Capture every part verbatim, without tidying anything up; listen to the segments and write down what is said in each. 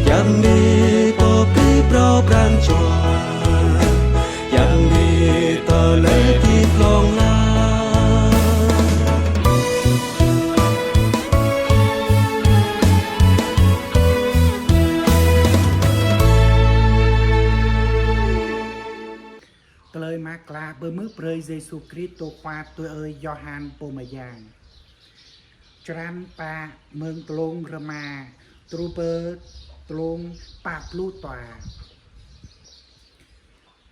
Yang đi pơ pih phrâo pran jua, yang đi tơlơi hơdip hlŏng lar. Tơlơi mơak klă pơhmư̆ brơi Yêsu Krist Khua tui ơi Yôhan pô mơyang. Črăn pă, mơ̆ng tlông rơma truh pơ tlông pă pluh dua.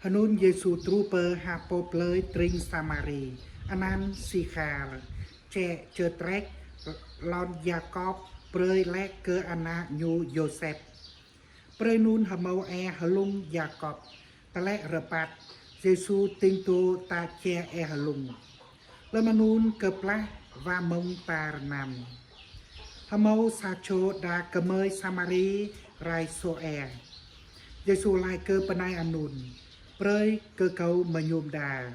Hơnŭn Yêsu truh pơ ha pô plơi tring Samari, anăn Sikhar, čĕ čơtrek lŏn Yakôb brơi laih kơ ană ñu Yôsep. Brơi anŭn hơmâo ia hlung Yakôb. Tơlĕ rơbat, Yêsu tĭng dŏ tă jĕ ia hlung. Lơm anŭn kơplah wa mông tar năm, hơmâo sa čô đah kơmơi Samari rai sô̆ ia. Yêsu laĭ kơ bơnai anŭn: Brơi kơ kâo mơñum đa.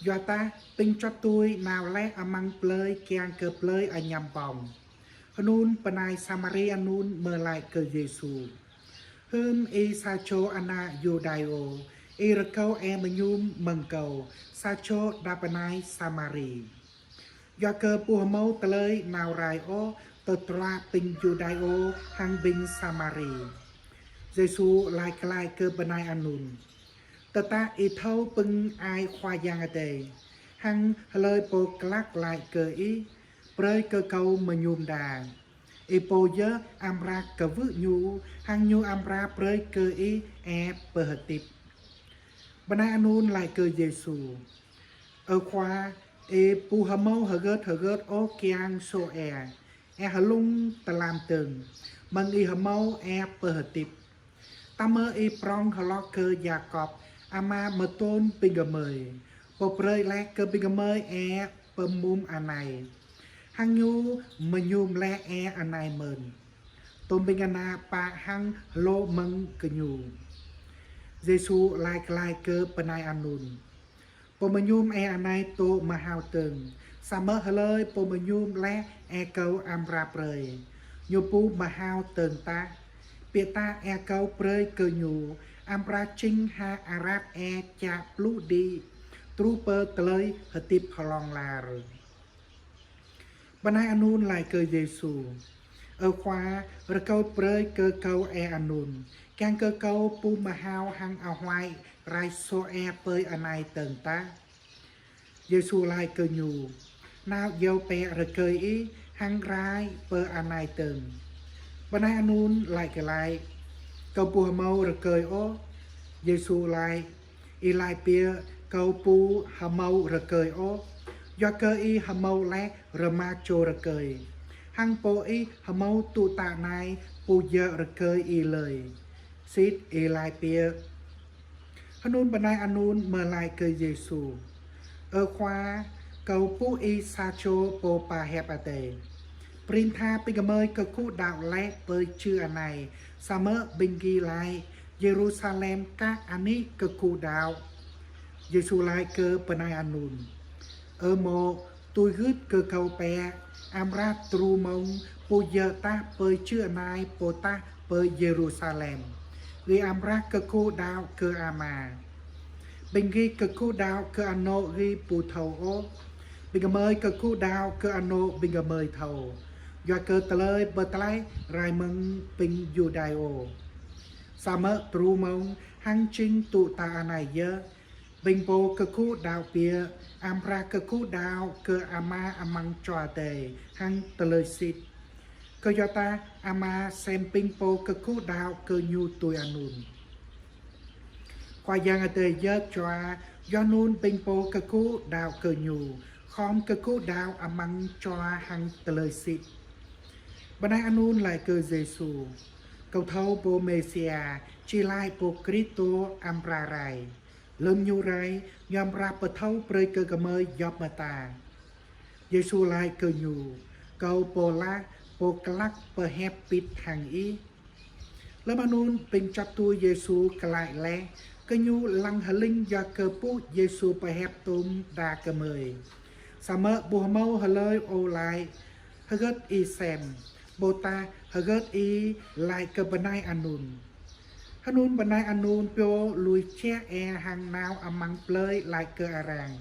Yua dah ƀing čuăt tui nao laih amăng plơi kiăng kơ plơi añăm ƀơ̆ng. Hơnŭn bơnai Samari anŭn mơ̆ laĭ kơ Yêsu: Hưm ih sa čô ană Yuđaiô, ih rơkâo ia mơñum mơ̆ng kâo, sa čô đah bơnai Samari? Yua kơ ƀu hơmâo tơlơi nao rai ôh tơdruă ƀing Yuđaiô hăng ƀing Samari. Yêsu laĭ glaĭ kơ bơnai anŭn: Tơdah ih thâo bưng ai Khua Yang Adai, hăng hlơi pô glăk laĭ kơ ih: Brơi kơ kâo mơñum đa, ih pô yơh amra kwưh ñu, hăng ñu amra brơi kơ ih ia pơhơdip. Bơnai anŭn laĭ kơ Yêsu: Ơ Khua, ih ƀu hơmâo hơgơt hơgơt ôh kiăng sô̆ ia, ia hlung tơlam dơ̆ng, mơ̆ng ih hơmâo ia pơhơdip. Tơma ih prŏng hloh kơ Yakôb, ama mơtôn ƀing gơmơi, pô brơi laih kơ ƀing gơmơi ia pơmum anai, hăng ñu mơñum laih ia anai mơ̆n. Tôm ƀing ană pă hăng hlô mơ̆ng gơñu. Yêsu laĭ glaĭ kơ bơnai anŭn: Pô mơñum ia anai dŏ mơhao dơ̆ng, samơ̆ hlơi pô mơñum laih ia kâo amra brơi, ñu ƀu mơhao dơ̆ng tah. Biă dah ia kâo brơi kơ ñu, amra jing ha arat ia čă pluh đĭ, truh pơ tơlơi hơdip hlŏng lar. Bơnai anŭn laĭ kơ Yêsu: Ơ Khua, rơkâo brơi kơ kâo ia anŭn, kiăng kơ kâo ƀu mơhao hăng ahuăi rai sô̆ ia pơ anai dơ̆ng tah. Yêsu laĭ kơ ñu: Nao iâu bĕ rơkơi ih hăng rai pơ anai dơ̆ng. Bơnai anŭn laĭ glaĭ: Kâo ƀu hơmâo rơkơi ôh. Yêsu laĭ: Ih laĭ biă: Kâo ƀu hơmâo rơkơi ôh, yua kơ ih hơmâo laih rơma čô rơkơi, hăng pô ih hơmâo tŭ tă anai ƀu djơ̆ rơkơi ih lơi. Sĭt ih laĭ biă. Hơnŭn bơnai anŭn mơ̆ laĭ kơ Yêsu: Ơ Khua, kâo pŭ ih sa čô pô pơhiăp Adai. Prin tha ƀing gơmơi kơkuh đaŏ laih pơ čư̆ anai, samơ̆ ƀing gih laĭ Yêrusalem kah anih kơkuh đaŏ. Yêsu laĭ kơ bơnai anŭn: Ơ mô̆, tui gưt kơ kâo bĕ, amra truh mông ƀu djơ̆ tah pơ čư̆ anai ƀôdah pơ Yêrusalem, gih amra kơkuh đaŏ kơ Ama. Ƀing gih kơkuh đaŏ kơ anŏ gih ƀu thâo ôh, ƀing gơmơi kơkuh đaŏ kơ anŏ ƀing gơmơi thâo, yua kơ tơlơi pơtlaih rai mơ̆ng ƀing Yuđaiô. Samơ̆ truh mông hăng jing tŭ tă anai yơh, ƀing pô kơkuh đaŏ biă amra kơkuh đaŏ kơ Ama amăng Čuă Adai hăng tơlơi sĭt, kơyua dah Ama sem ƀing pô kơkuh đaŏ kơ Ñu tui anŭn. Khua Yang Adai yơh Čuă, yua anŭn ƀing pô kơkuh đaŏ kơ Ñu khŏm kơkuh đaŏ amăng Čuă hăng tơlơi sĭt. Bơnai anŭn laĭ kơ Yêsu: Kâo thâo Pô Mêsia, či laĭ Pô Kristô, amra rai. Lơm Ñu rai, Ñu amra pơthâo brơi kơ gơmơi djŏp mơta. Yêsu laĭ kơ ñu: Kâo pô lah pô glăk pơhiăp bit hăng ih. Lơm anŭn ƀing čuăt tui Yêsu glaĭ laih, gơñu lăng hơling yua kơ ƀuh Yêsu pơhiăp tôm đah gơmơi. Samơ̆ ƀu hơmâo hlơi ôh laĭ: Hơgơt ih sem? Ƀôdah Hơgơt ih laĭ kơ bơnai anŭn? Hơnŭn bơnai anŭn pioh lui čeh e hăng nao amăng plơi laĭ kơ arăng: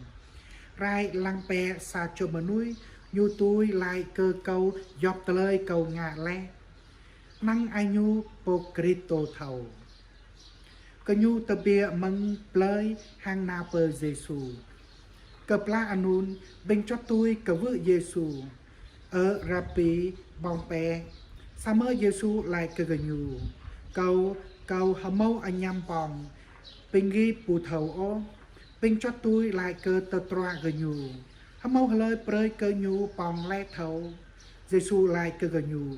Rai lăng bĕ sa čô mơnuih, ñu tui laĭ kơ kâo djŏp tơlơi kâo ngă laih. Năng ai ñu Pô Kristô thâo. Gơñu tơbiă mơ̆ng plơi hăng nao pơ Yêsu. Kơplah anŭn, ƀing čuăt tui kwưh Yêsu: Ơ Rabbi, ƀơ̆ng bĕ. Samơ̆ Yêsu laĭ kơ gơñu: Kâo, kâo hơmâo añăm ƀơ̆ng. Ƀing gih ƀu thâo ôh. Ƀing čuăt tui laĭ kơ tơdruă gơñu: Hơmâo hlơi brơi kơ ñu ƀơ̆ng laih thâo? Yêsu laĭ kơ gơñu: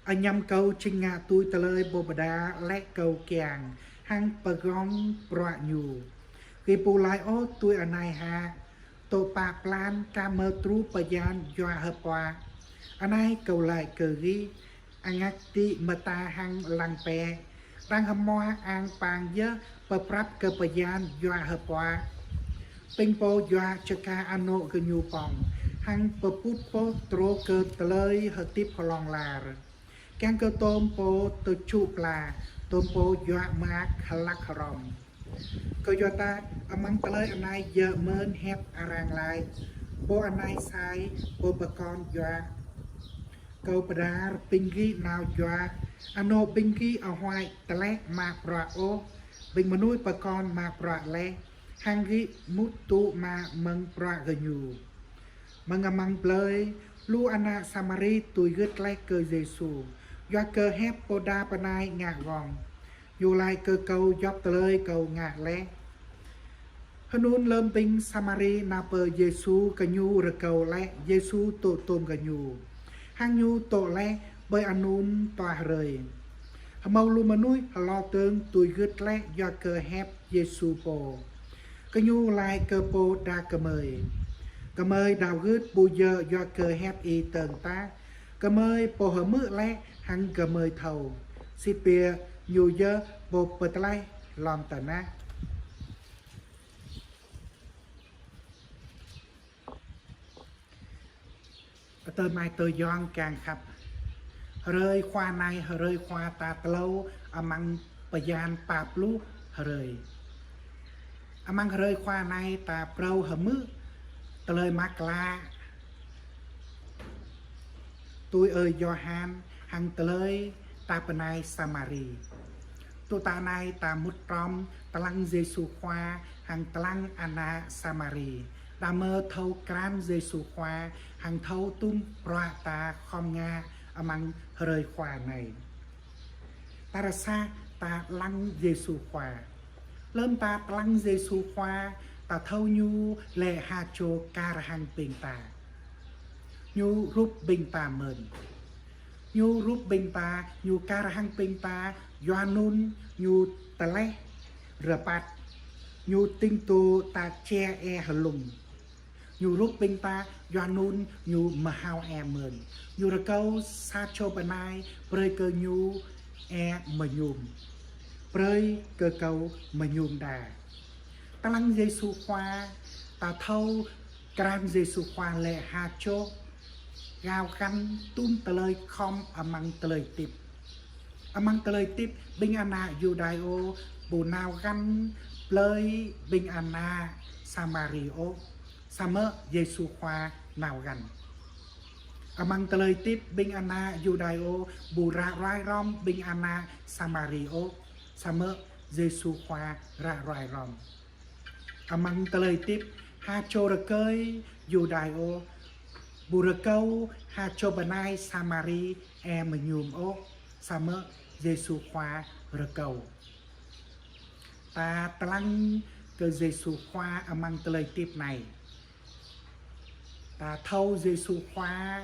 Añăm kâo jing ngă tui tơlơi Pô Pơđar laĭ kâo kiăng hăng pơgŏng bruă ñu. Gih ƀu laĭ ôh tui anai hă: Tŏ pă blan kah mơ̆ truh bơyan yua hơpuă? Anai kâo laĭ kơ gih: Angak đĭ mơta hăng lăng bĕ. Arăng hơmua ang pang yơh pơprăp kơ bơyan yua hơpuă. Ƀing pô yua čơkă anŏ gơñu ƀơ̆ng hăng pơƀut pô truh kơ tơlơi hơdip hlŏng lar, kiăng kơ tôm pô tơčŭ pla, tôm pô yua mơak hlăk hrŏm. Kơyuadah amăng tơlơi anai djơ̆ mơ̆n hiăp arăng laĭ: Pô anai sai, pô pơkŏn yua. Kâo pơđar ƀing gih nao yua, anŏ ƀing gih ahuăi tơleh mă bruă ôh, ƀing mơnuih pơkŏn mă bruă laih, hăng gih mŭt tŭ mă mơ̆ng bruă gơñu. Mơ̆ng amăng plơi, lu ană Samari tui gưt laih kơ Yêsu, yua kơ hiăp pô đa bơnai ngă gơ̆ng. Ñu laĭ kơ kâo djŏp tơlơi kâo ngă laih. Hơnŭn lơm ƀing Samari nao pơ Yêsu, gơñu rơkâo laih Yêsu tŏ tôm gơñu, hăng ñu tŏ laih, ƀơi anŭn dua hrơi. Hơmâo lu mơnuih hloh dơ̆ng tui gưt laih yua kơ hiăp Yêsu pô. Gơñu laĭ kơ pô đa gơmơi: Gơmơi đaŏ gưt ƀu djơ̆ yua kơ hiăp ih dơ̆ng tah. Gơmơi pô hơmư̆ laih hăng gơmơi thâo. Sĭt biă, ñu yơh pô pơtlaih lŏn tơnah. Adơi amai adơi ayŏng kiăng khăp. Hrơi Khua anai, hrơi Khua tal klâo amăng bơyan pă pluh hrơi. Amăng hrơi Khua anai ta phrâo hơmư̆ tơlơi mơak klă tui ơi Yôhan hăng tơlơi ta bơnai Samari. Tui ta anai ta mŭt hrŏm tơlăng Yêsu Khua hăng tơlăng ană Samari, đa mơ̆ thâo krăn Yêsu Khua hăng thâo tum bruă ta khŏm ngă amăng hrơi Khua anai. Ta rơsah ta lăng Yêsu Khua. Lơm ta lăng Yêsu Khua, ta thâo ñu lĕ ha čô kar hăng ƀing ta. Ñu rup ƀing ta mơ̆n. Ñu rup ƀing ta, ñu kar hăng ƀing ta, yua anŭn ñu tơleh rơbat. Ñu tĭng tŏ ta čeh e hlŭng. Ñu rup ƀing ta, yua anŭn ñu mơhao e mơ̆n. Ñu rơkâo sa čô bơnai brơi kơ ñu e mơñum. Brơi kơ kâo mơñum đa. Ta lăng Yêsu Khua, ta thâo krăn Yêsu Khua lĕ ha čô gao găn tum tơlơi khŏm amăng tơlơi hơdip. Amăng tơlơi hơdip, ƀing ană Yuđaiô ƀu nao găn plơi ƀing ană Samari ôh, samơ̆ Yêsu Khua nao găn. Amăng tơlơi hơdip, ƀing ană Yuđaiô ƀu ră ruai hrŏm ƀing ană Samari ôh, samơ̆ Yêsu Khua ră ruai hrŏm. Amăng tơlơi hơdip, ha čô rơkơi Yuđaiô ƀu rơkâo ha čô bơnai Samari e mơñum ôh, samơ̆ Yêsu Khua rơkâo. Ta lăng kơ Yêsu Khua amăng tơlơi hơdip anai. Ta thâo Yêsu Khua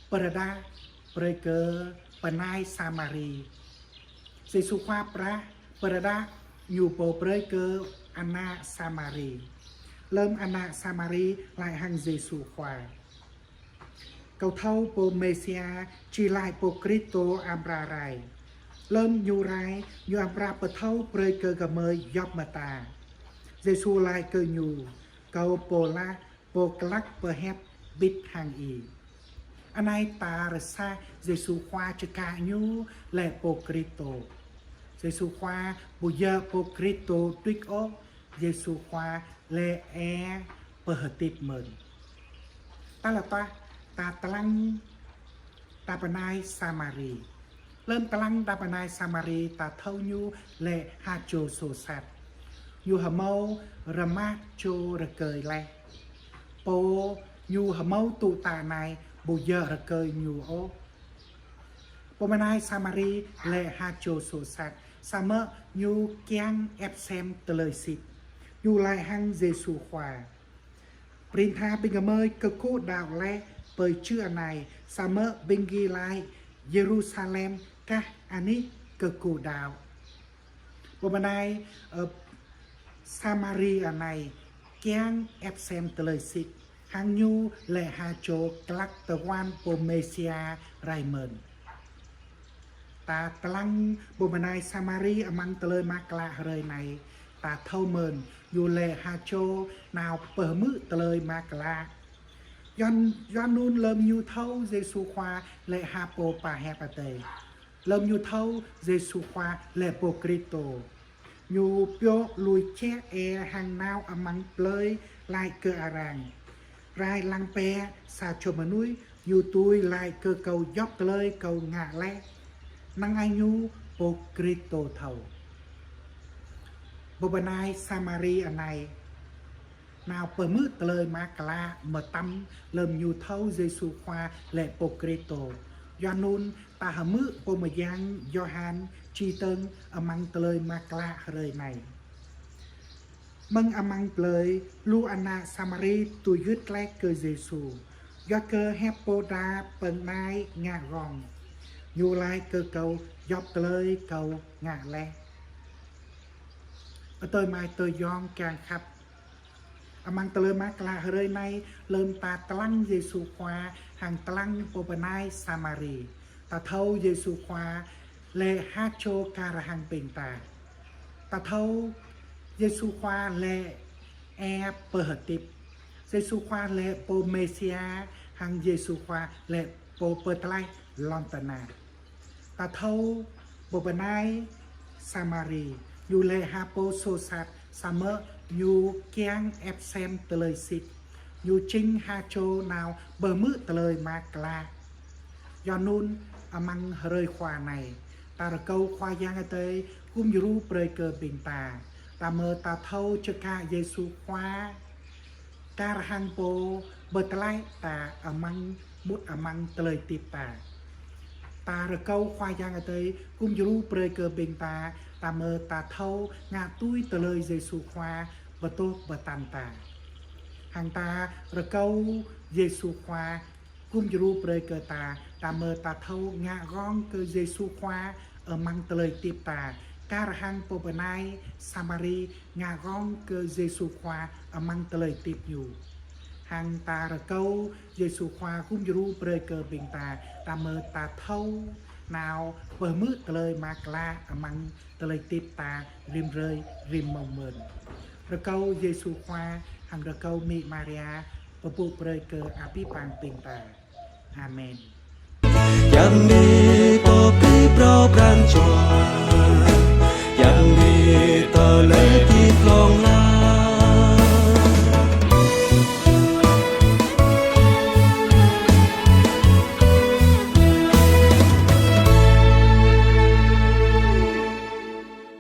pơrơđah brơi kơ bơnai Samari. Yêsu Khua prah pơrơđah ñu pô brơi kơ ană Samari. Lơm ană Samari laĭ hăng Yêsu Khua: Kâo thâo pô Mêsia či laĭ pô Kristô amra rai. Lơm ñu rai, ñu amra pơthâo brơi kơ gơmơi djŏp mơta. Yêsu laĭ kơ ñu: Kâo pô lah pô glăk pơhiăp bĭt hăng ih. Anai ta rơsah Yêsu Khua čơkă ñu lĕ pô Kristô. Yêsu Khua ƀu djơ̆ pô Kristô đuč ôh, Yêsu Khua lĕ Ea pơhơdip mơ̆n. Tal dua, ta lăng ta bơnai Samari. Lơm ta lăng ta bơnai Samari, ta thâo ñu lĕ ha čô soh sat. Ñu hơmâo rơmah čô rơkơi laih. Pô ñu hơmâo tŭ ta anai ƀu djơ̆ rơkơi ñu ôh. Pô bơnai Samari lĕ ha čô soh sat, samơ̆ ñu kiăng ĕp sem tơlơi sĭt. Ñu laĭ hăng Yêsu Khua: Prin tha ƀing gơmơi kơkuh đaŏ laih pơ čư̆ anai, samơ̆ ƀing gih laĭ Yêrusalem kah anih kơkuh đaŏ. Pô bơnai, ơ, Samari anai kiăng ĕp sem tơlơi sĭt, hăng ñu lĕ ha čô glăk tơguan pô Mêsia rai mơ̆n. Ta lăng pô bơnai Samari amăng tơlơi mơak klă hrơi anai, ta thâo mơ̆n ñu lĕ ha čô nao pơhmư̆ tơlơi mơak klă. Yua, yua anŭn lơm ñu thâo Yêsu Khua lĕ ha pô pơhiăp Adai. Lơm ñu thâo Yêsu Khua lĕ pô Kristô, ñu pioh lui čeh ea hăng nao amăng plơi laĭ kơ arăng: Rai lăng bĕ sa čô mơnuih, ñu dưi laĭ kơ kâo djŏp tơlơi kâo ngă laih. Năng ai ñu pô Kristô thâo. Pô bơnai Samari anai nao pơhmư̆ tơlơi mơak klă mơtam lơm ñu thâo Yêsu Khua lĕ pô Kristô. Yua anŭn ta hơmư̆ pô mơyang Yôhan čih dơ̆ng amăng tơlơi mơak klă hrơi anai: Mơ̆ng amăng plơi, lu ană Samari tui gưt laih kơ Yêsu, yua kơ hiăp pô đa pơnai ngă gơ̆ng. Ñu laĭ kơ kâo djŏp tơlơi kâo ngă laih. Adơi amai adơi ayŏng kiăng khăp, amăng tơlơi mơak klă hrơi anai, lơm ta lăng Yêsu Khua hăng lăng pô bơnai Samari, ta thâo Yêsu Khua lĕ ha čô kar hăng ƀing ta. Ta thâo Yêsu Khua lĕ Ea pơhơdip. Yêsu Khua lĕ pô Mêsia, hăng Yêsu Khua lĕ pô pơtlaih lŏn tơnah. Ta thâo pô bơnai Samari, ñu lĕ ha pô soh sat, samơ̆ ñu kiăng ĕp sem tơlơi sĭt. Ñu jing ha čô nao pơhmư̆ tơlơi mơak klă. Yua anŭn amăng hrơi Khua anai, ta rơkâo Khua Yang Adai gum djru brơi kơ ƀing ta, ta mơ̆ ta thâo čơkă Yêsu Khua kar hăng pô pơtlaih ta amăng mŭt amăng tơlơi hơdip ta. Ta rơkâo Khua Yang Adai gum djru brơi kơ ƀing ta, ta mơ̆ ta thâo ngă tui tơlơi Yêsu Khua pơtô pơtăn ta. Hăng ta rơkâo Yêsu Khua gum djru brơi kơ ta, ta mơ̆ ta thâo ngă gơ̆ng kơ Yêsu Khua amăng tơlơi hơdip ta, kar hăng pô bơnai Samari ngă gơ̆ng kơ Yêsu Khua amăng tơlơi hơdip ñu. Hăng ta rơkâo Yêsu Khua gum djru brơi kơ ƀing ta, ta mơ̆ ta thâo nao pơhmư̆ tơlơi mơak klă amăng tơlơi hơdip ta rĭm hrơi rĭm mông mơ̆n. Rơkâo Yêsu Khua hăng rơkâo Mĭ Maria pơpŭ brơi kơ abih bang ƀing ta. Amen. Yang ni